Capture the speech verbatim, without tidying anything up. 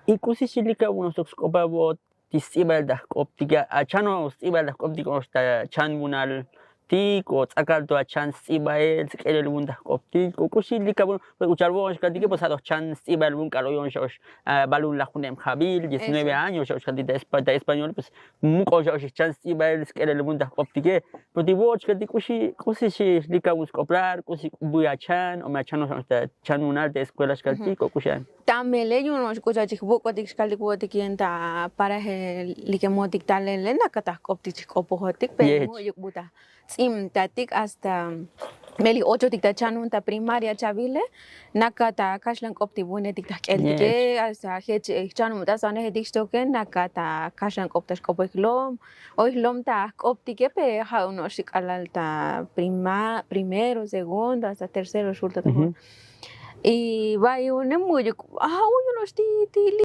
Y k'usi xilika unos tok sk'opa vo'ot ti sts'ibael ta jk'optike, achan o sts'ibael ta jk'optik o xta chan vunal tik o ts'akal to achan sts'ibael sk'elel vun ta jk'optik o k'usi lika vun. Pues uchal vo'on xkaltike pues ja' to chan sts'ibael vun k'al oyon xa ox, balun laj juneb jabil diecinueve años xa ox kaltik ta español pues muk' ox xa ox chan sts'ibael sk'elel vun ta jk'optike. Pero ti vo'ot xkaltik k'usi k'usi xilika vun sk'oplal k'usi vuy achan o me achan ox xa ox ta chan vunal ta eskuela xkaltik o k'usi an. Tamele yu'un ox k'ucha' chijvuk'otik xkaltik vo'otik yin ta paraje likemotik talele naka ta jk'optik chijk'opojotik pero mu'yuk vu ta ts'imtatik hasta melij ochotik ta chanun ta primaria chavile. Naka ta kaxlan k'optik vunetik ta jk'eltike hasta jech jchanun ta svanejetik xtoke naka ta kaxlan k'op ta xk'opo jlom o jlom ta jk'optike pe ja' uno'ox xik'alal ta primero segundo hasta tercero xulta ta jun. Y va'i une mu'yuk ja' uyu no'ox ti ti